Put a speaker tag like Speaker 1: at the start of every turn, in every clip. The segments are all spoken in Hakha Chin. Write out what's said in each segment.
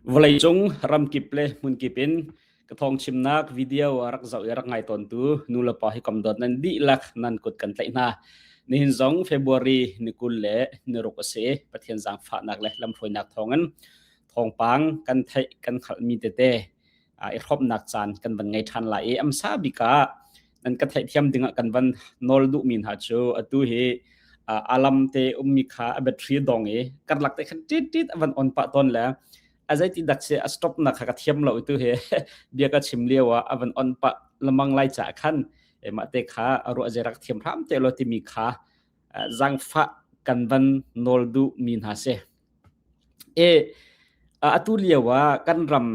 Speaker 1: Vawleicung ramkip le hmunkip in ka thawngchimnak video a rak zoh i a rak ngai tawntu nulepa hi kam dawt nan dihlak nan kut kan tlaih hna. Nihin zong February ni 26 a si i Pathian zaangfahnak le lamhruainak thawngin thawngpang kan theih kan hngalhmi tete i hrawmnak caan kan van ngei ṭhan lai i amsa bik ah nan ka theihthiam dingah kan van nawl duhmi hna cu atu hi alam te ummi kha a battery dong i karlak te khan tit tit a van on pah tawn le a zeiti dak si a stop na kha ka thiam lo itu he bia ka chim lio ah a van on pah lamang lai cha khan mah te kha ruah ze rak thiam hram te lo timi kha zangfah kan van nawl duh mi hna si. E atu lio ah kan ram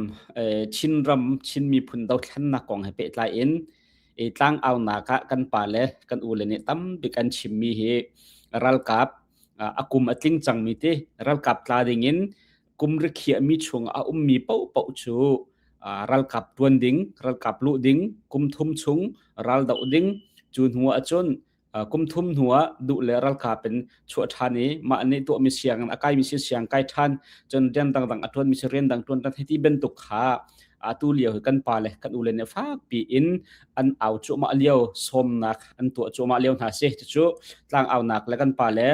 Speaker 1: Chinram Chin miphun dothlennak kong he pehtlai in e tlangaunak ah kan pa le kan u le nih tambik an chimmi hi ralkap a kum a tling cangmi ti ralkap tla ding in kum rikhiahmi chung a ummi paohpaoh cu ralkap tuan ding, ralkap luh ding, kum thum chung ral doh ding, cu hnu ahcun kum thum hnu ah duh le ralkap in chuah ṭhan i mah nih tuahmi siang a kaimi si siang kai ṭhan cun rian dangdang a ṭuanmi si rian dang ṭuan ṭhan hiti bantuk kha atu lio hi kan pa le kan u le nih fakpi in an au cuahmah lio sawmnak an tuah cuahmah lio hna si cucu tlang aunak le kan pa le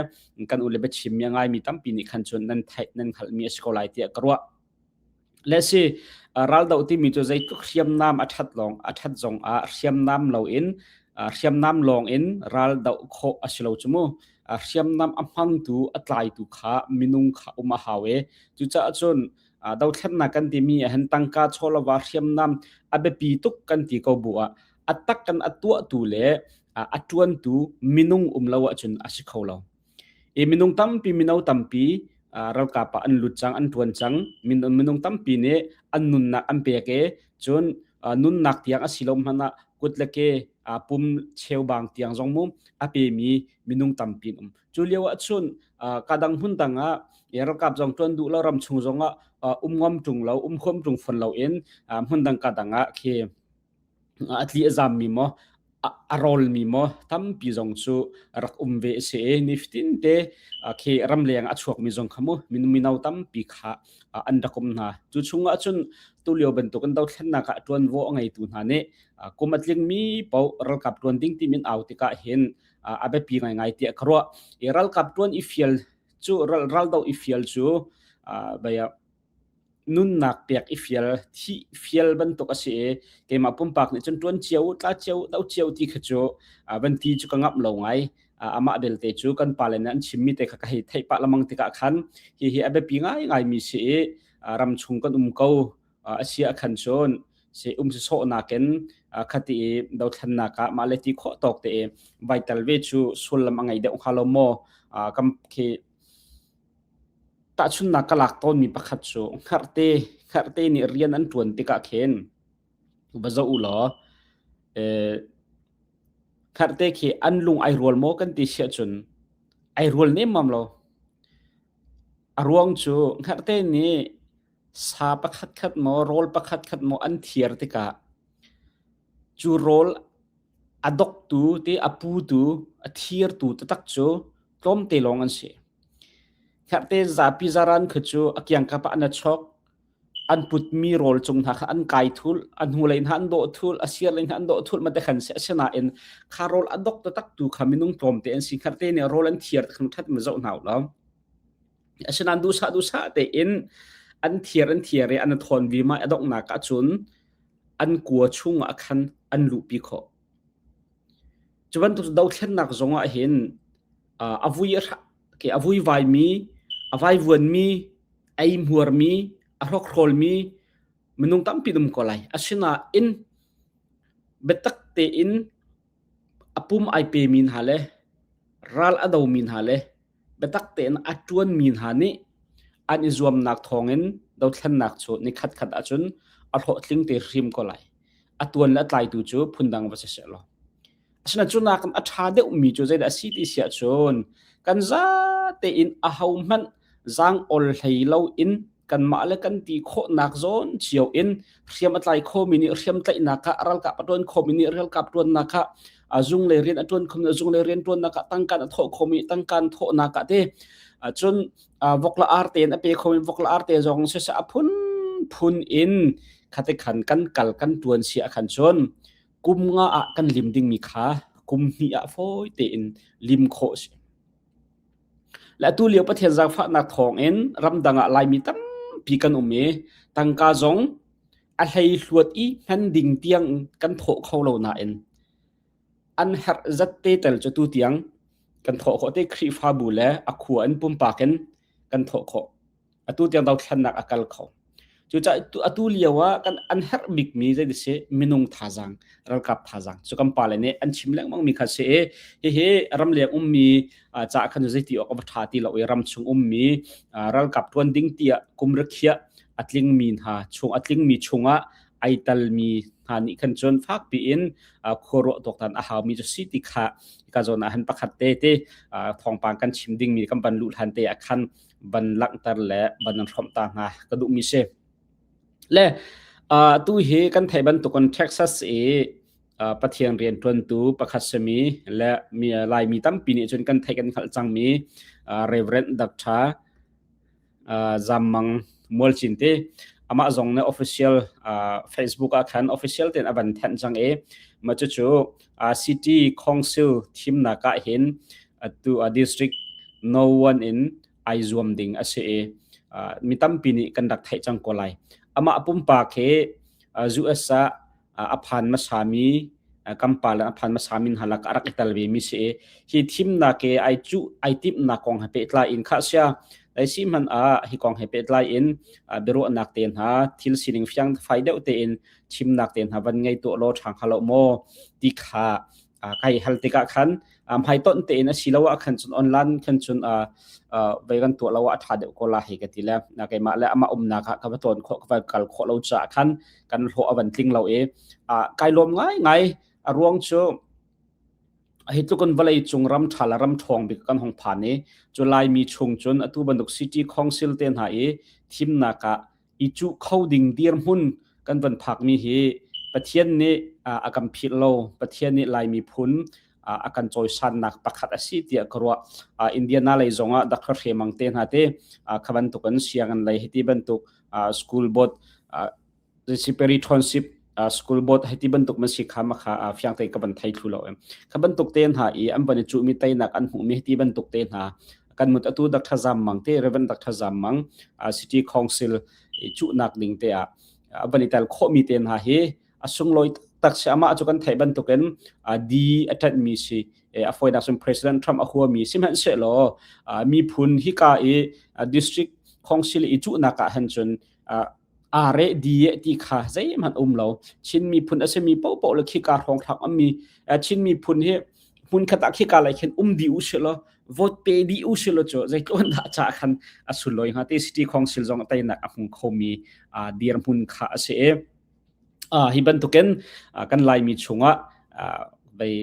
Speaker 1: kan u le biachimmi a ngaimi tampi nih khan cun nan theih nan hngalhmi a si ko lai tiah ka ruah. Le si raldoh timi cu zeitluk hriamnam a ṭhat lawng a ṭhat zong ah hriamnam loin hriamnam lawng in raldoh khawh a si lo cu mu. Hriamnam a hmangtu a tlaitu kha minung kha um a hau i cucaah cun dothlennak kan timi ah hin tangka chawlava hriamnam a biapi tuk kan ti ko bu ah a tak kan a tuahtu le a ṭuantu minung um lo ahcun a si kho lo. I minung tampi mino tampi ralkap ah an lut cang an ṭuan cang minung tampi nih an nunnak an pek i cun nunnak tiang a si lo hmanh ah kut le ke pum cheubang tiang zong mu a pemi minung tampi an um cu lio ah cun kadang hmun dang ah ralkap zong ṭuan duh lo ram chung zong ah um ngam ṭung lo um huam ṭung fon lo in hmun dang kadang ah khi a tli a zammi maw a rawlmi maw tampi zong cu rak um ve a si i nifatin te khi ramleng a chuakmi zong kha mu mino tampi kha an rak um hna. Cu chungah cun tulio bantukin dothlennak ah ṭuanvo a ngeitu hna nih kum a tlingmi paoh ralkap ṭuan ding timi an au tikah hin a biapi ngaingai tiah ka ruah. I ralkap ṭuan i fial cu raldoh i fial cu bia nunnak pek i fial thih fial bantuk a si i keimah pumpak nih cun ṭuan cio tla cio do cio ti kha cu van ti cu ka ngamh lo ngai amah belte cu kan pale nih an chimmi te kha ka hei theih pah lamang tikah khan hi hi a biapi ngaingai mi si i ram chung kan um ko a si ah khan cun si um si sawh nakin khati i dothlennak ah mah le ti khawh tawk te i vai tel ve cu sullam a ngei deuh hnga lo maw kam khi Tahchunhnak ka lak tawnmi pakhat cu hngerhte hngerhte nih rian an ṭuan tikah khin va zoh u law hngerhte khi an lung ai rual maw kan ti si ahcun ai rual nemmam lo. A ruang cu hngerhte nih sa pakhatkhat maw rawl pakhatkhat maw an thiar tikah cu rawl a doktu te a putu a thirtu taktak cu tlawmte lawng an si. Hngerhte zapi zaran khi cu a kiangkap ah an i chok. An putmi rawl cung hna kha an kai thul, a hnulei hna an dawh thul, a sirlei hna an dawh thul ma te khan si. Asinain kha rawl a dok taktak tu kha minung tlawmte an si. Hngerhte nih rawl an thiar khan ṭhat ma zoh hna u law. Asinain duhsah duhsah tein an thiar an thiar i an thawn vima a donghnak ahcun an kua chung ah khan an luhpi khawh. Cu bantuk dothlennak zong ah hin a vui a vuivaimi, a vaivuanmi, ei hmuarmi, a hrokhrawlmi minung tampi um ko lai. Asinain biatak tein a pum ai pemi hna le ral a domi hna le biatak tein a ṭuanmi hna nih an i zuamnak thawngin dothlennak cu ni khatkhat ahcun a hlawhtling te hrim ko lai. A tuan le a tlaitu cu phundang va si seh law. Asinain cu nakin a ṭha deuhmi cu zeidah a si ti si ahcun kan zate in ahohmanh zaang ol hlei loin kanmah le kan ti khawhnak zawn cio in hriam a tlai khomi nih hriam tlaihnak ah ralkap a ṭuan khomi nih ralkap ṭuannak ah zunglei rian a ṭuan khomi nih zunglei rian ṭuannak ah tangkan a thawh khomi tangkan thawhnak ah te cun vok le ar tein a pe khomi vok le ar te zong siseh a phun. phunphun in khate khan kan kal kan tuan si ah khan cun kum nga ah kan lim dingmi kha kum hnih ah fawi tein lim khawh si. Le atu lio Pathian zaangfahnak thawngin ramdang ah Laimi tampi kan um i tangka zong a hleihluat i hman ding tiang kan thawh kho lo nain an herh zat te tel cu tu tiang kan thawh khawh te Khrihfabu le a khua in pumpak in kan thawh khawh. Atu tiang dothlannak a kal kho. Cucaah atu lio ah kan an herh bikmi zei ti si minung thazaang, ralkap thazaang. Cu kan pale nih an chim lengmang mi kha si i hihi ramleng ummi caah khan zeiti awk a va ṭha ti lo i ramchung ummi ralkap ṭuan ding tiah kum rikhiah a tlingmi hna chung a tlingmi chungah ai talmi hna nih khan cun fakpi in khuaruah tuaktan a haumi cu si ti kha ka zawn ah han pakhat te te thawngpang kan chim dingmi kan van luh hlan te ah khan van langhter le van an hrawmh ta hna ka duhmi si. Le tu hi kan theih bantukin Texas i Pathian rian ṭuantu pakhat simi le mi Laimi tampi nih cun kan theih kan hngalh cangmi Reverend Dr. Zammang Mualcin te amah zong nih official Facebook ah khan official tein a van thanh cang i mah cucu city council thimnak ah hin atu district no one in ai zuam ding a si i mi tampi nih kan rak theih cang ko lai. Amah pumpak hi US ah a phan hmasami kan pa le a phan hmasami hna lak a rak i tel ve mi si i hi thimnak ke ai cu ai timhnak kong he pehtlai in kha sia dai si hman ah hi kong he pehtlai in biaruahnak te hna thil sining fiang fai deuh tein chimnak te hna van ngei tuah law ṭhang halo maw ti kha kai hal tikah khan hmaitonh tein a si lo ah khan cun online khan cun vei kan tuah lo ah a ṭha deuh ko la hei ka ti le keimah le amah umnak ah ka va tlawn khawh ka va kal khawh lo caah khan kan hlawh a van tling lo i kai lawm ngai ngai a ruang cu hi tluk in vawlei cung ram ṭha le ram ṭhawng bik kan hong phan i cu Laimi chung cun atu bantuk city council te hna i thimnak ah i cuh kho ding dirhmun kan van phakmi hi Pathian nih a kan philh lo. Pathian nih Lai miphun a kan cawisannak pakhat a si tiah ka ruah. Indiana lei zongah Dr. Hre Mang te hna te kha bantukin sianginn lei hiti bantuk school board Perry Township school board hiti bantuk man si kha ma kha fiang te ka van thei thlu lo em. Kha bantuk te hna i an van i cuhmi teinak an hmuhmi hiti bantuk te hna kan mut atu Dr. Zam Mang te Reverend Dr. Zam Mang City Council cuhnak ding te ah a van i tel khawhmi te hna hi a sunglawi tak si amah cu kan theih bantukin di a ṭanhmi si a fawinak cun President Trump a huami sihmanhsehlaw miphun hika i district council i cuhnak ah han cun aa re di ti kha zeihmanh um lo Chin miphun a simi paohpaoh le khika hrawng thlak ammi Chin miphun hi hmunkhat ah khika lai khin um dih u sih law vote pe dih u sih law cu zeitluk dah ca khan a sulawi hnga te city council zong teinak a hmu khomi dirhmun kha a si i hi bantukin kan Laimi chungah vei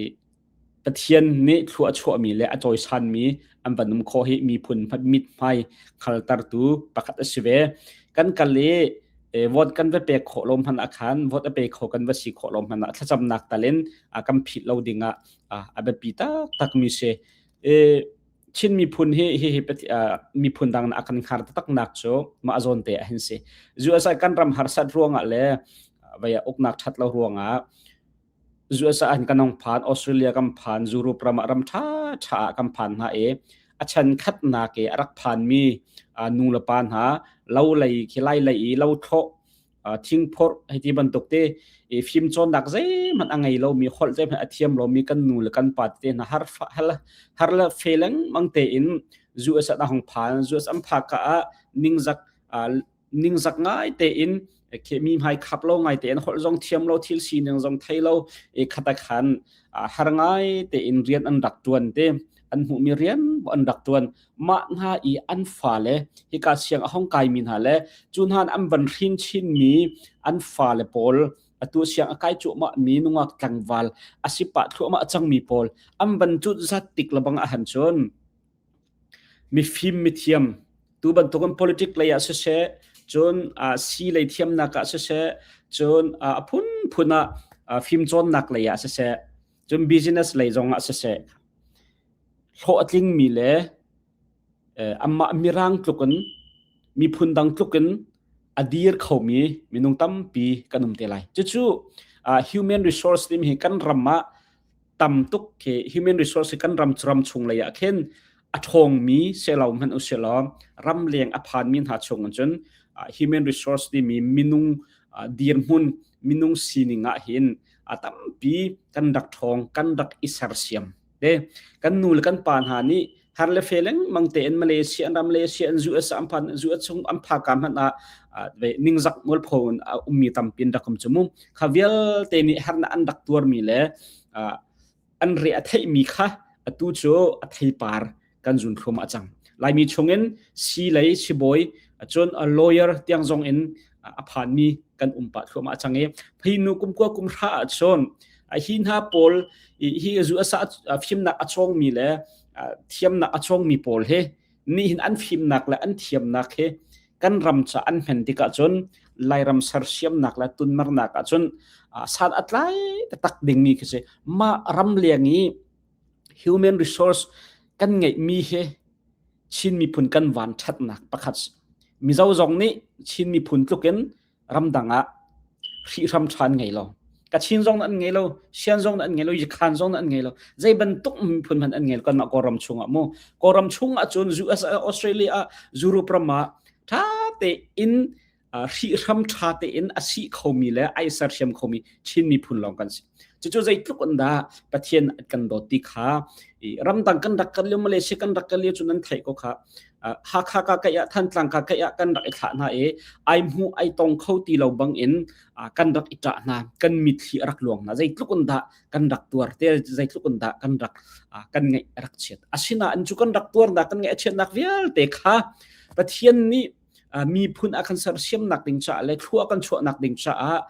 Speaker 1: Pathian nih thlua a chuahmi le a cawisanmi an van um khawh hi miphun mithmai khaltertu pakhat a si ve. Kan kal i vote kan va pek khawh lo hmanh ah khan vote a pe kho kan va si khawh lo hmanh ah thlacamnak tal in kan philh lo ding ah a biapi taktakmi si. Chin miphun hi hi hi miphun dang a kan hngar taktak cu mah zawn te ah hin si. US ah kan ram harsat ruangah le vei uknak ṭhat lo ruangah USA an kan hong phan, Australia kan phan, Europe ram ah ram ṭhaṭha ah kan phan hna i a chan khatnak i a rak phanmi nu le pa hna lo lei khi lai lei i lo thlawh thingphorh hei ti bantuk te i fimcawnnak zeihmanh a ngei lomi holh zeihmanh a thiam lomi kan nu le kan pa te hna har har le fe lengmang tein US ah hong phan US an phak ka ah ningzak ningzak ngai tein mi hmai khap lo ngai tein holh zong thiam lo thil sining zong thei lo i khata khan har ngai tein rian an rak tuan te an hmuhmi rian an rak tuan mah hna i an fale hika siang a hong kaimi hna le cu hna an van hrin chinmi an fale pawl atu siang a kai cuahmah mi nungak tlangval a si pah thluahmah cangmi pawl an van cut zat tik lebang ah han cun Mifim mithiam tu bantukin politic lei ah siseh, cun sii lei thiamnak ah siseh, cun a phunphun ah fimcawnnak lei ah siseh, cun business lei zong ah siseh, hlawh a tlingmi le amah mirang tluk in miphun dang tluk in. A dir khomi minung tampi kan um te lai. Cucu human resource timi hi kan ram ah tam tuk khi human resource hi kan ram ram chung lei ah khin a ṭhawngmi selo hmanh usilaw ramleng a phanmi hna chung cun human resource timi minung dirhmun minung sining ah hin a tampi kan rak ṭhawng kan rak i sersiam te kan nu le kan pa hna nih har le fe lengmang tein Malaysia an ram Malaysia an US an phan US chung an phaka hmanh ah ningzak mualpho a ummi tampi an rak um cu mu kha vialte nih harnak an rak tuarmi le an re a theihmi kha atu cu a theipar kan zun thluahmah cang. Laimi chungin si lei sibawi cun a lawyer tiang zong in a phanmi kan um pah thluahmah cang i hi nu kum kua kum hra ah cun hi hna pawl hi zu asa fimnak a chawngmi le thiamnak a chawngmi pawl hi nihin an fimnak le an thiamnak hi kan ram ca an hmen tikah cun Lairam sersiamnak le tunmernak ah cun san a tlai taktak dingmi khi si mah ram leng i human resource kan ngeihmi hi Chin miphun kan van ṭhatnak pakhat Mizo zong nih Chin miphun tlukin ramdang ah hrihhram ṭha an ngei lo. Kachin zong an ngei lo, Sian zong an ngei lo, Yikhan zong an ngei lo. Zei bantuk miphun hmanh an ngei lo kanmah Kawlram chungah mu. Kawlram chungah cun US, Australia, Europe ram ah ṭha tein hrihhram ṭha tein a si khomi le ai sersiam khomi Chin miphun lawng kan si. Cucu zeitluk in dah Pathian kan dawt ti kha ramdang kan rak kal lio Malaysia kan rak kal lio cu nan theih ko kha. Hakha ka kai ah Thantlang ka kai ah kan rak i thlah hna i ai hmu ai tong kho ti lo bang in kan rak i ṭah hna kan mitthli a rak luang hna zeitluk in dah kan rak tuar te zeitluk in dah kan rak kan ngaih a rak chiat asinain cu kan rak tuarnak kan ngaih a chiatnak vialte kha Pathian nih miphun a kan sersiamnak ding caah le thlua kan chuahnak ding caah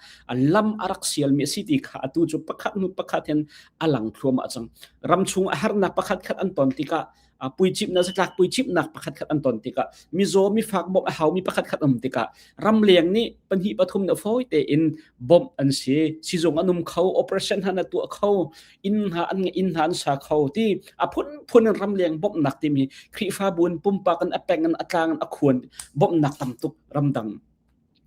Speaker 1: lam a rak sialmi a si ti kha atu cu pakhat hnu pakhat hin a lang thluahmah cang. Ram chung a harnak pakhat khat an ton tikah puicimhnak zatlak puicimhnak pakhat khat an ton tikah mizaw mifak bawmh a haumi pakhat khat um tikah ramleng nih pahnih pathum na fawi tein bawmh an si sizung an um kho operation hna na tuah kho inn hna an inn hna an sa kho ti a phunphun in ramleng bawmhnak timi Khrihfabu in pumpak in a peng in a tlang in a khuan bawmhnak tam tuk ramdang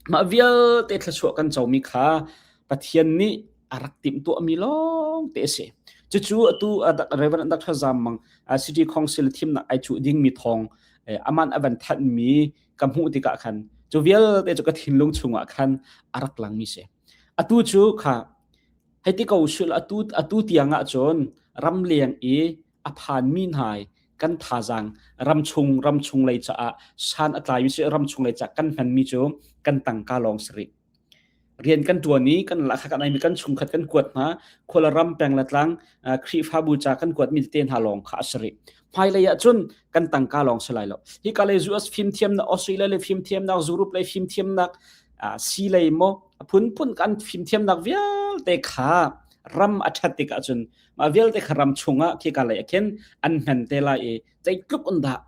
Speaker 1: mah vialte thluachuah kan comi kha Pathian nih a rak timhtuahmi lawng te a si. Cucu atu Reverend Dr. Zam Mang City Council thimnak ai cuh dingmi thawng aman a van thanhmi ka hmuh tikah khan cu vialte cu ka thinlung chungah khan a rak langmi si. Atu cu kha Hei ti ko sul atu atu tiang ah cun ramleng i a phanmi hna kan thazaang ramchung ramchung lei caah san a tlaimi si ramchung lei caah kan hmanmi cu kan tangka lawng si rih. Rian kan ṭuan i kan lahkhah kan eimi kan chungkhat kan kuat hna khual ram peng le tlang Khrihfabu ca kan kuatmi tete hna lawng kha a si rih. Hmailei ah cun kan tangka lawng si lai lo. Hika lei US fimthiamnak Australia lei fimthiamnak Europe lei fimthiamnak si lei maw a phunphun kan fimthiamnak vialte kha ram a ṭhat tikah cun mah vialte kha ram chungah khika lei ah khin an hman te lai i zeitluk in dah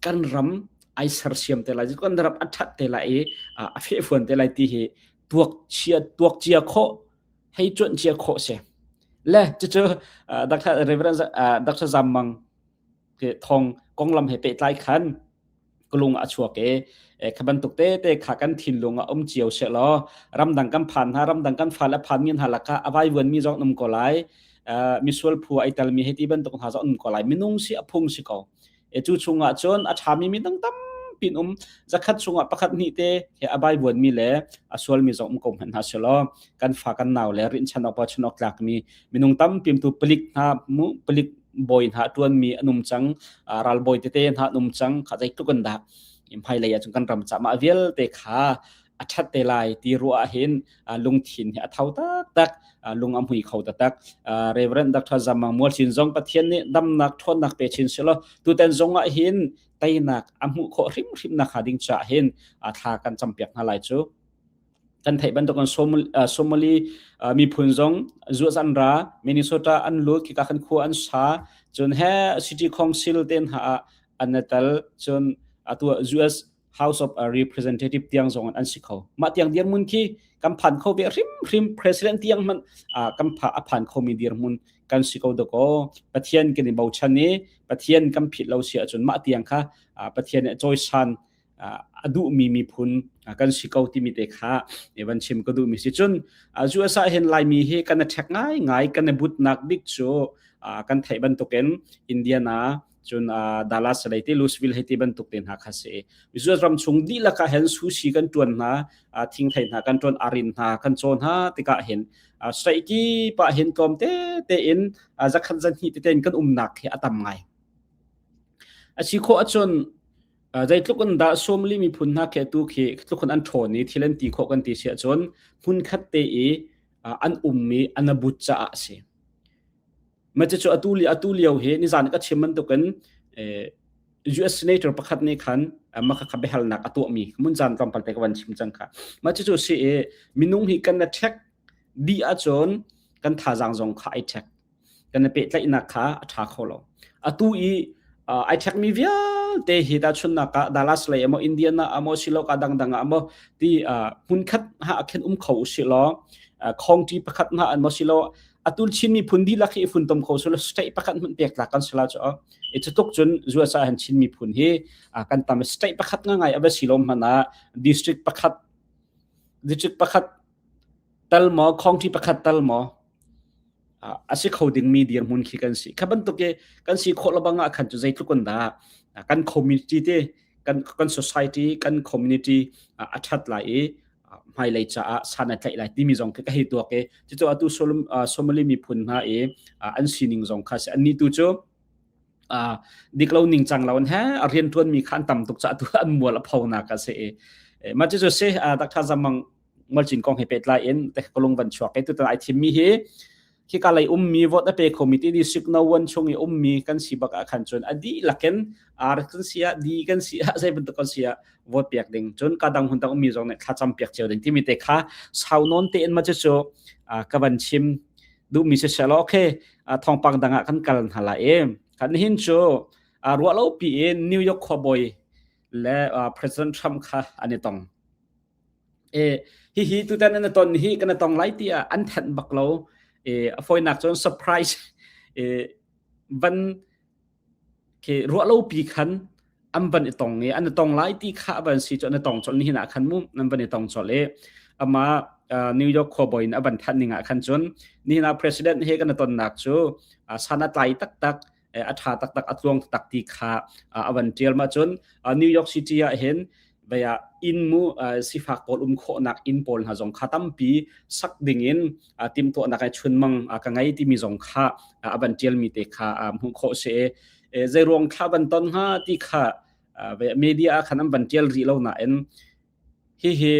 Speaker 1: kan ram ai sersiam te lai kan ram a ṭhat te lai i a fehfuan te lai ti hi tuak chia tuak cia khawh hei cuanh cia khawh si le cucu Dr. Reverend Dr. Zam Mang thong konglam he pehtlai khan ka lung a chuak i kha bantuk te te kha kan thinlung ah um cio se law ramdang kan phan hna ramdang kan fale phan mi hna lakah a vaivuan mi zong um ko lai misual phu ai tel mi hei ti bantuk hna zong um ko lai minung si a phung si ko e cu chungah cun a ṭhami mi dang tampi um zakhat chungah pakhat hnih te he a vaivuan mi le a sual mi zong um ko hmanh hna selaw kan fa kan nau le rinchan awk pa chun awk tlak mi minung tampi tu palik hna mu palik bawi hna ṭuanmi an um cang ralbawi tete hna an um cang kha zeitluk an dah hmailei ah cun kan ram ca mah vialte kha a ṭhat te lai ti ruah ah hin lungthin hi a tho taktak lung a hmui kho taktak Reverend Dr. Zamang Mualcin zong Pathian nih damnak ṭhawnnak pe chin selaw tutan zong ah hin teinak a hmuh khawh hrimhrim nak hnga ding caah hin thla kan campiak hna lai cu kan theih bantukin Somali miphun zong zuaz an ra Minnesota an lut khika khan khua an sa cun he city council te hna ah an tel cun atu US House of Representative tiang zong an si kho mah tiang dirhmun khi kan phan kho ve hrim hrim president tiang hmanh kan pha a phan kho mi dirhmun kan si ko dakaw Pathian kan i bochan i Pathian kan phit lo si ahcun mah tiang kha Pathian nih cawisan. a duhmi miphun kan si ko timi te kha van chim ka duhmi si. Cun US ah hin Laimi hi kan i ṭhek ngaingai, kan i butnak bik cu kan theih bantukin Indiana cun Dallas lei te Louisville hei ti bantuk te hna kha si. US ram chung dihlak ah hin sushi kan ṭuan hna, thingthei hna kan ṭuan, arin hna kan caw hna tikah hin state kip ah hin tlawm te tein zakhat zahnih tete in kan umnak hi a tam ngai. A si khawh ahcun zeitluk in dah Somali miphun hna khi atu khi tluk in an ṭhawn i thil an ti khawh kan ti si ahcun hmunkhat te i an ummi an a but caah a si. Mah cucu atu lio hi nizan ka chim bantukin US Senator pakhat nih khan mah kha biahalnak a tuahmi mun caan tlawmpal te ka van chim cang kha. Mah cucu si i minung hi kan na ṭhek dih ahcun kan thazaang zong kha ai ṭhek. Kan i pehtlaihnak kha a ṭha kho lo. Atu i ai ṭhekmi vialte hi tahchunhnak ah Dallas lei amaw Indiana amaw siloka dangdang ah amaw ti hmunkhat ha khin um kho usih law county pakhat hna an maw silo atu Chin miphun dihlak hi i funtom kho silo state pakhat hmanh pek tlak kan si la cu i cutuk cun US ah hin Chin miphun hi kan tam. State pakhat nga ngai a va si lo hmanh ah district pakhat tal maw, county pakhat tal maw a si kho dingmi dirhmun khi kan si. Kha bantuk i kan si khawh lo bang ah khan cu zeitluk in dah kan community te, kan society, kan community a ṭhat lai i hmailei caah san a tlaih lai timi zong khi ka hei tuak i cucu atu Somali miphun hna i an sining zong kha si. Annih tu cu dik lo ning cang lo he a rian ṭuanmi kha an tam tuk caah tu an mual a phonak a si i mah cucu si. Dr. Zamang Ngolchin kong he pehtlai in te kalung van chuak i tutan ai thimmi hi khika lei ummi vote a pe khomi ti district no one chung i ummi kan si bak ah khan cun a dihlak in R kan si ah, D kan si ah, zei bantuk kan si ah vote piak ding, cun ka dang hun dang ummi zong nih thlacam piak cio ding timi te kha sau nawn tein ma cu cu ka van chim duhmi si selaw. Okay, thawngpang dang ah kan kal hna lai i kan hin cu ruah lo pi in New York khuabawi le President Trump kha an i tong. Hihi tutan an ton hi kan tong lai tiah an thanh bak lo. A fawinak cun surprise van khi ruah lo pi khan an van i tong i an i tong lai ti kha van si cu an i tong colh. Nihin ah khan mu an van i tong colh i ama New York khuabawi in a van thanh ning ah khan cun nihin ah president he kan i tonnak cu san a tlai taktak, a ṭha taktak, a tluang taktak ti kha a van ṭial. Mah cun New York City ah hin vaya inn mu sifak pawl um khawhnak inn pawl hna zong kha tampi sak ding in timhtuahnak ai chunmang ka ngei timi zong kha a van ṭialmi te kha hmuh khawh si. Zei ruang thla van ton hnga ti kha media ah khan an van ṭial rih lo nain hihi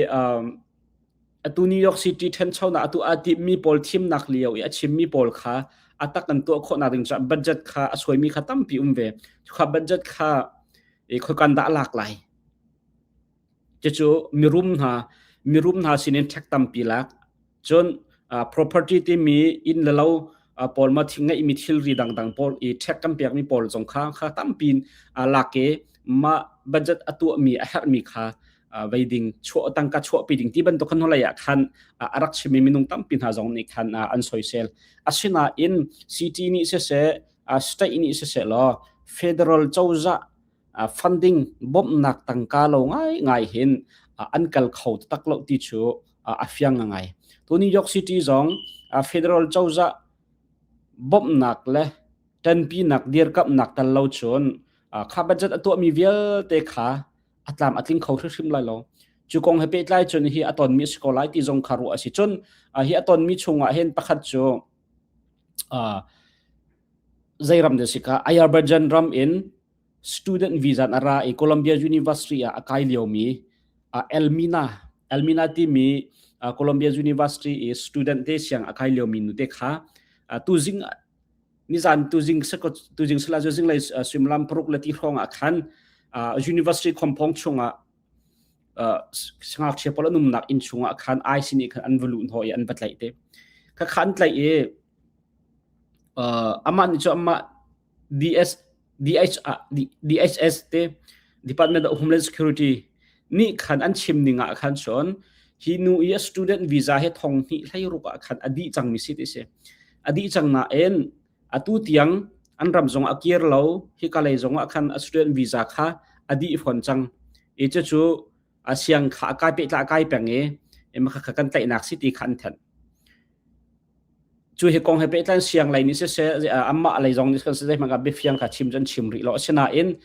Speaker 1: atu New York City ṭhanchonak atu aa timmi pawl thimnak lio i a chimmi pawl kha a tak an tuah khawhnak ding caah budget kha a suaimi kha tampi um ve. Kha budget kha khoikan dah a lak lai? Cucu mirum hna sinin ṭhek tampi lak. Cun property timi inn le lo pawl ma thing ngeihmi thilri dangdang pawl i ṭhek kan pekmi pawl zong kha tampi in lak i mah budget a tuahmi a herhmi kha vei ding chuah tangka chuahpi ding ti bantuk khan hnulei ah khan a rak chimmi minung tampi hna zong nih khan an soisel. Asinain city nih siseh, state nih siseh law federal cozah funding bawmhnak tangka lo ngaingai hin an kal kho tak lo ti cu a fiang ngai. Tu New York City zong federal cozah bawmhnak le ṭanpinak dirkamhnak tal lo cun kha budget a tuahmi vialte kha a tlam a tling kho hrimhrim lai lo. Cu kong he pehtlai cun hi a tonmi a si ko lai ti zong kha ruah a si. Cun hi a tonmi chungah hin pakhat cu zei ram dah si ka Azerbaijan ram in student visa a ra i Columbia University ah a kai liomi Elmina Elmina timi Columbia University i student te siang a kai liomi nu te kha tuzing nizan tuzing tuzing sala zing lei suimilam 6 le ti hrawng ah khan university compound chungah ngakchia pawl an umnak inn chungah khan IC nih khan an va luh hnawh i an va tlaih te kha kha an tlaih i amah nih cu amah DS DH DHS te, Department of Homeland Security nih khan an chim ning ah khan cun hi nu i a student visa he thong hnih hlei ruk ah khan a dih cang mi si ti si. A dih cang nain atu tiang an ram zong a kir lo, hika lei zong ah khan a student visa kha a dih fawn cang. I cucu a siang kha a kai pehtlai a kai peng i kha kan tlaihnak si ti kha an thanh. Cu hi kong he pehtlai siang lei nih siseh amah lei zong nih siseh zeihmanh ah biafiang kha chim cu an chim rih lo. Asinain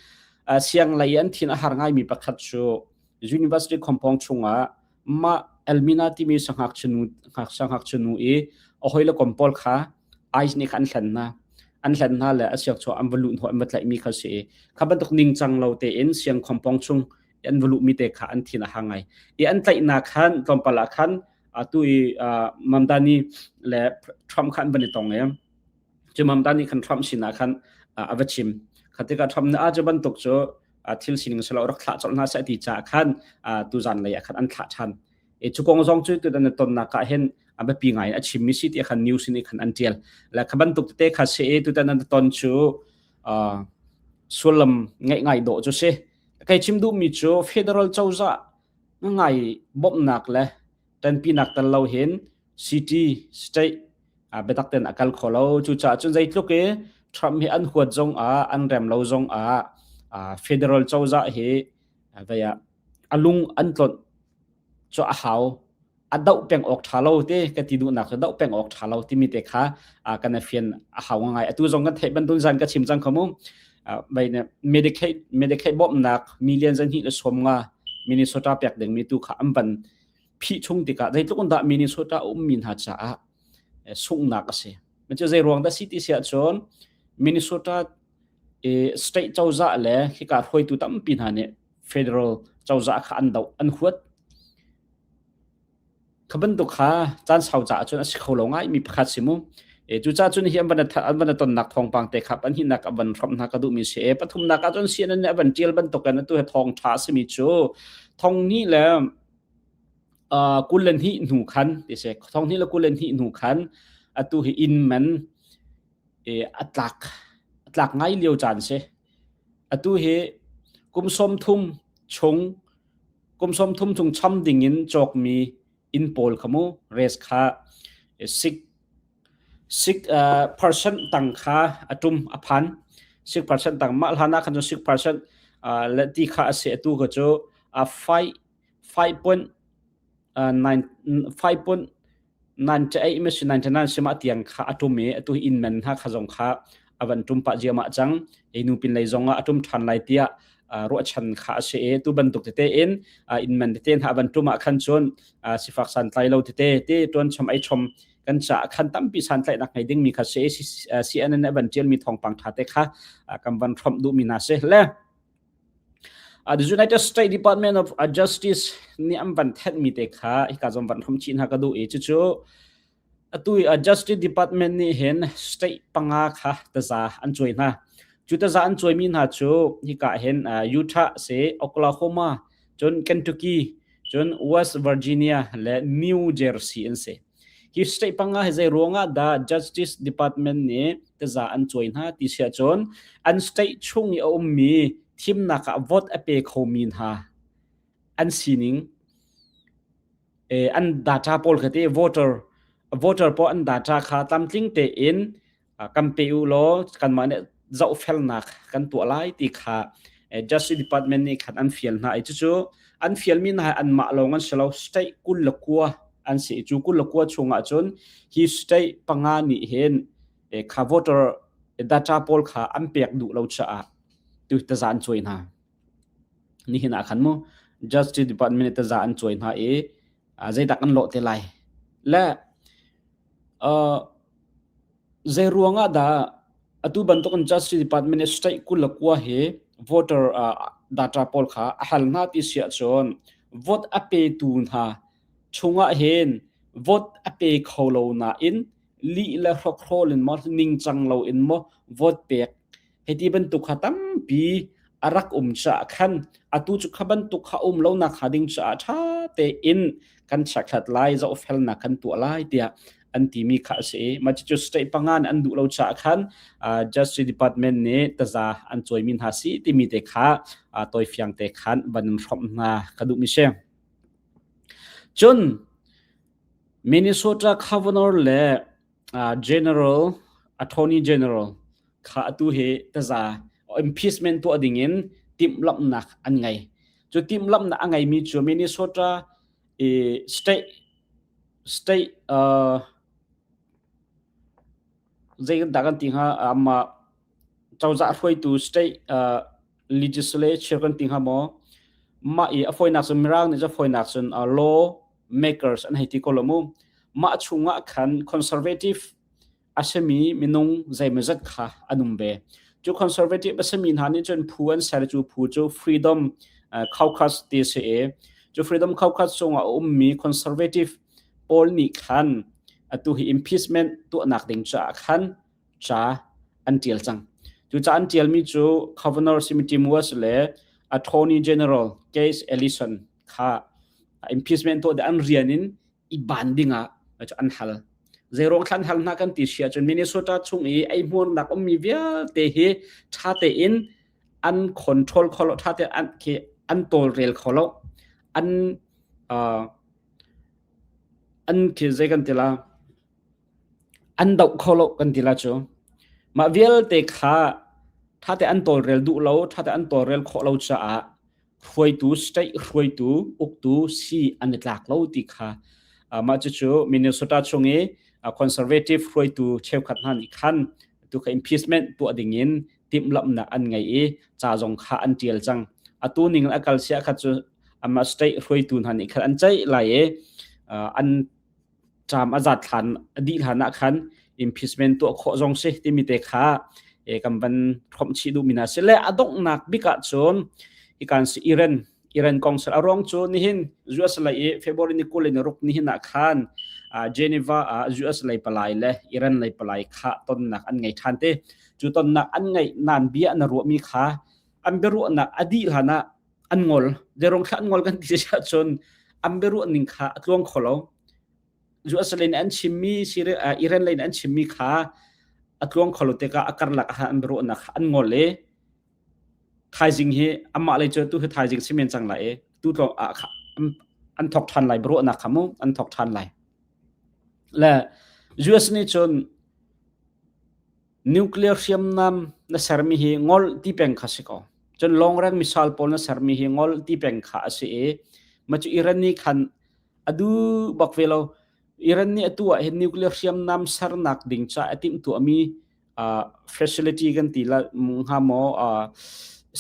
Speaker 1: siang lei i an thin a har ngaimi pakhat cu university compound chungah mah Elmina timi sangngakchia nu i a hawile kom pawl kha ICE nih kha an hlen hna. An hlen hna le a siangchuah an va luh hnawh an va tlaihmi kha si i kha bantuk ningcang lo tein siang compound chung an va luhmi te kha an thin a hang ngai. I an tlaihnak khan tlawmpal ah khan atu i Mamdani le Trump kha an van i tong i cu Mamdani khan Trump sinah khan a va chim. Kha tikah Trump nih a cu bantuk cu thil sining silo rak thlah colh hna seh ti caah khan tuzan lei ah khan an thlah ṭhan. E cu kong zong cu tutan na tonnak ah hin a biapi ngai in a chimmi si ti khan news nih khan an ṭial. Le kha bantuk tete kha si i tutan nan ton cu sullam ngeih ngai dawh cu si. Kai chim duhmi cu federal cozah ngai bawmhnak le ṭanpinak tel lo hin city state biatak ten a kal kho lo. Cucaah cun zeitluk i Trump hi an huat zong ah an rem lo zong ah federal cozah hi vei ah a lung an tlonh cu a hau. A doh peng awk ṭha lo te ka ti duhnak cu doh peng awk ṭha lo timi te kha kan i fian a hau ngai. Atu zong kan theih bantuk zan ka chim cang kho mu. Vei ne Medicaid Medicaid bawmhnak million zan hnih le sawm nga Minnesota pek dingmi tu kha an van phih chung tikah zeitluk in dah Minnesota a ummi hna caah sunghnak a si. Cu zei ruang dah si ti si ahcun Minnesota state cozah le hika hruaitu tampi hna nih federal cozah kha an doh an huat. Kha bantuk kha caan sau caah cun a si kho lo ngaimi pakhat si mu. Cucaah cun hi an van an van tonnak thawngpang te kha pahnihnak a van hramh hna ka duhmi si. Pathumnak ah cun CNN nih a van ṭial bantukin atu he thawng ṭha a simi cu thong hnih le 22 hnu khan ti si thong hnih le 22 hnu khan atu hi inn man a tlak a tlak ngai lio caan si. Atu hi kum 30 chung kum 30 chung cham ding in cawkmi inn pawl kha mu race kha 6 6 percent tang kha a tum a phan 6% tang mah hlan ah khan cu 6% le ti kha a si atu kha cu 5 5.9 5.98 ma si 99 sima tiang kha a tum i atu inn man hna kha zong kha a van tum pah ziahmah cang i nu pin lei zong ah a tum ṭhan lai tiah ruahchan kha a si i tu bantuk tete in inn man tete hna a van tum ah khan cun sifak santlai lo tete te tuan chom ei chom kan ca khan tampi santlaihnak ngei dingmi kha si CNN a van ṭialmi thawngpang ṭha te kha kan van hrawmh duhmi hna si le The United States Department of Justice nih an van thenhmi te kha hika zong van hrom chih hna ka duh i cucu atu i Justice Department nih hin state panga kha taza an cuai hna. Cu taza an cuaimi hna cu hika hin Utah si, Oklahoma, cun Kentucky, cun West Virginia le New Jersey an si. Hi state panga hi zei ruangah dah Justice Department nih taza an cuai hna ti si ahcun an state chung i a ummi thimnak ah vote a pe khomi hna an sining an data pawl kha te voter voter pawl an data kha tlamtling tein kan pe u law kanmah nih zohfelnak kan tuah lai ti kha Justice Department nih khan an fial hna i cucu an fialmi hna hi anmah lawng an si lo state 29 an si i cu 29 chungah cun hi state panga nih hin kha voter data pawl kha an pek duh lo caah tu taza an cuai hna nihin ah khan mu Justice Department nih taza an cuai hna i zeidak an lawh te lai le Zei ruangah dah atu bantukin Justice Department nih state 29 hi voter data pawl kha a hal hna ti si ahcun vote a petu hna chungah hin vote a pe kho lo nain lih le hrokhrawl in maw ningcang lo in maw vote pek Hiti bantuk kha tampi a rak um caah khan atu cu kha bantuk kha um lo nak hnga ding caah ṭha tein kan chekhlat lai zohfelnak kan tuah lai tiah an timi kha a si i mah cucu state panga nih an duh lo caah khan Justice Department nih taza an cawimi hna si timi te kha tawifiang te khan van in hrawmh hna ka duhmi si. Cun Minnesota Governor le General Attorney General kha atu hi taza impeachment tuah dingin timhlamhnak an ngei. Cu timhlamhnak a ngeimi cu Minnesota i state state uh, zei dah kan ti hnga amah cozah hruaitu state uh, legislature kan ti hnga maw mah i a fawinak cun mirang nih cu fawinak cun uh, law makers an hei ti ko lo mu mah chungah khan conservative a simi minung zeimawzat kha an um ve. Cu conservative a simi hna nih cun phu an ser cu phu cu Freedom Caucus ti a si i cu Freedom Caucus chungah a ummi conservative pawl nih khan atu hi impeachment tuahnak ding caah khan ca an tial cang. Cu ca an tialmi cu Governor simi Tim Walz le Attorney General Keith Ellison kha impeachment tuah an rian in i ban dingah an hal. Zeiruang thlan hal hna kan ti si ahcun Minnesota chung i eihmuarnak ummi vialte hi ṭha tein an control kho lo, ṭha tein an, khi, an tawlrel kho lo. An uh, an khi zei kan ti la an doh kho lo kan ti la cu. Mah vialte kha ṭha tein an tawlrel duh lo, ṭha tein an tawlrel khawh lo caah hruaitu state hruaitu uktu si an i tlak lo ti kha mah cucu Minnesota chung i conservative hruaitu cheukhat hna nih khan tu kha impeachment tuah ding in timhlamhnak an ngei i ca zong kha an tial cang atu ning a kal sia kha cu amah state hruaitu hna nih khan an ceih lai i an ṭam a zat hlan a dih hlan ah khan impeachment tuah khawh zong si timi te kha e kan van hromh chih duhmi hna si le a donghnak bik ah cun hikan si Iran Iran kong sal a ruang cu nihin US lei i February ni 20 ni ruk nihin ah khan Geneva ah US lei palai le Iran lei palai kha tonnak an ngei ṭhan te cu tonnak an ngeih nan bia na ruahmi kha an biaruahnak a dih hlan ah an ngol zeirong thla an ngol kan ti si ahcun an biaruah ning kha a tluang kho lo US lei nih an chimmi Iran lei nih an chimmi kha a tluang kho lo tikah a karlak ah an biaruahnak kha an ngol i thaizing hi amah lei cu tu hi thaizing si men cang lai i tu tlawng ah an thok ṭhan lai biaruahnak kha mu an thok ṭhan lai le US nih cun Nuclear hriamnam na sermi hi ngol ti peng kha si ko. Cun long-range missile pawl na sermi hi ngol ti peng kha a si i mah cu Iran nih khan a duh bak ve lo. Iran nih atu ah hin nuclear hriamnam sernak ding caah a timhtuahmi uh, facility kan ti la hnga maw uh,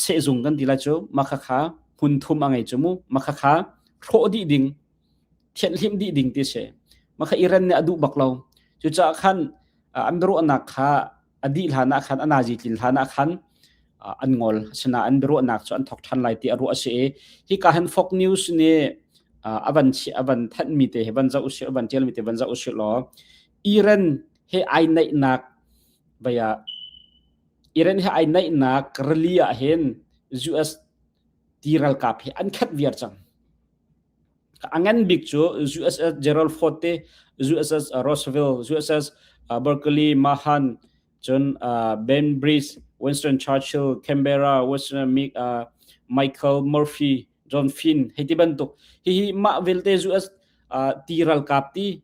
Speaker 1: sehzung kan ti la cu mah khakha hmun thum a ngei cu mu mah khakha hrawh dih ding thianhhlimh dih ding ti si. Mah kha Iran nih a duh bak lo. Cucaah khan an biaruahnak kha a dih hlan ah khan a nazi tlin hlan ah khan an ngol. Asinain an biaruahnak cu an thawk ṭhan lai ti a ruah a si i hika hin Fox News nih a van a van thanhmi te hi van zoh usih a van ṭialmi te van zoh usih law Iran he ai naihnak vaya Iran he ai naihnak rili ah hin US ti ralkap hi an khat viar cang. A ngan bik cu USS Gerald Ford te, USS Roosevelt, USS Berkeley Mahan, cun Bainbridge, Winston Churchill, Canberra, Winston Michael Murphy, John Finn hei ti bantuk. Hihi mah vialte US ti ralkap ti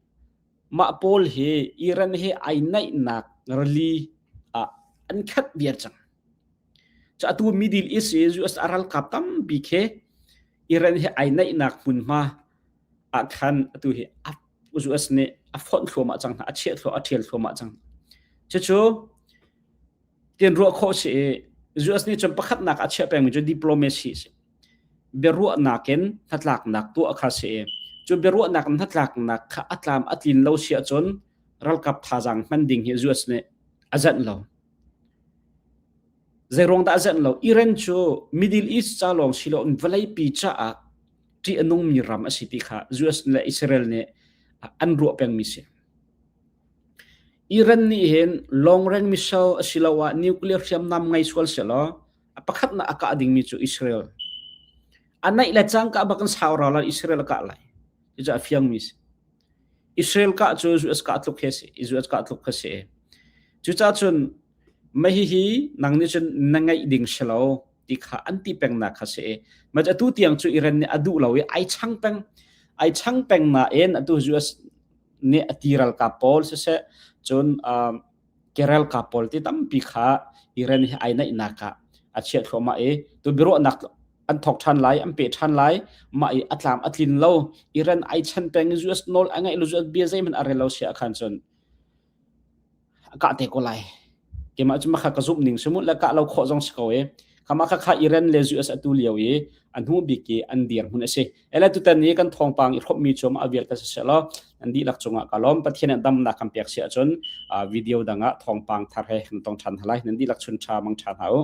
Speaker 1: mah pawl hi Iran he ai naihnak rili ah an khat viar cang. Cu atu Middle East i US a ralkap tampi khi Iran he ai naihnak hmunhma ah khan atu hi US nih a fonh thluahmah cang hna, a chiah thluah, a ṭhial thluahmah cang. Cucu tian ruah khawh si i US nih cun pakhatnak a chiah pengmi cu diplomacy a si. Biaruahnak in hnatlaknak tuah kha si i cu biaruahnak in hnatlaknak kha a tlam a tlin lo si ahcun ralkap thazaang hman ding hi US nih a zanh lo. Zeiruang dah a zenh lo? Iran cu Middle East ca lawng si loin vawleipi caah ṭih a nungmi ram a si ti kha US le Israel nih an ruah pengmi si. Iran nih hin long range missile asiloah nuclear hriamnam ngei sual sehlaw a pakhatnak a kah dingmi cu Israel. A naih le cangka bak in sau ral ah Israel a kah lai. Cucu a fiangmi si. Israel kah cu US kah tluk hi a si. US kah tluk kha si. Cucaah cun Mah hihi nang nih cun na ngeih ding si lo ti kha an ti pengnak kha si i mah atu tiang cu Iran nih a duh lo i ai chang peng ai chang peng nain atu US nih a ti ralkap pawl siseh cun um, ke ralkap pawl ti tampi kha Iran hi ai naihnak ah a chiah thluahmah i tu biaruahnak An thok ṭhan lai, an peh ṭhan lai. Mah i a tlam a tlin lo. Iran ai chan peng i US nawl a ngaih lo, US bia zeihmanh a rel lo si ahkhan cun a kah te ko lai. Keimah cu makha ka zumh ning si mu le kah lo khawh zong si ko e. Khama kha kha Iran le US atu lio i a hnu bik i an dirhmun a si. Ele tutan i kan thawngpang i hrawmmi cu a vialte si seh law an dihlak cungah ka lawm. Pathian nih damnak kan pek si ahcun video dang ah thawngpang thar he kan tong ṭhan hna lai. Nan dihlak chun ṭha mang ṭha hna u.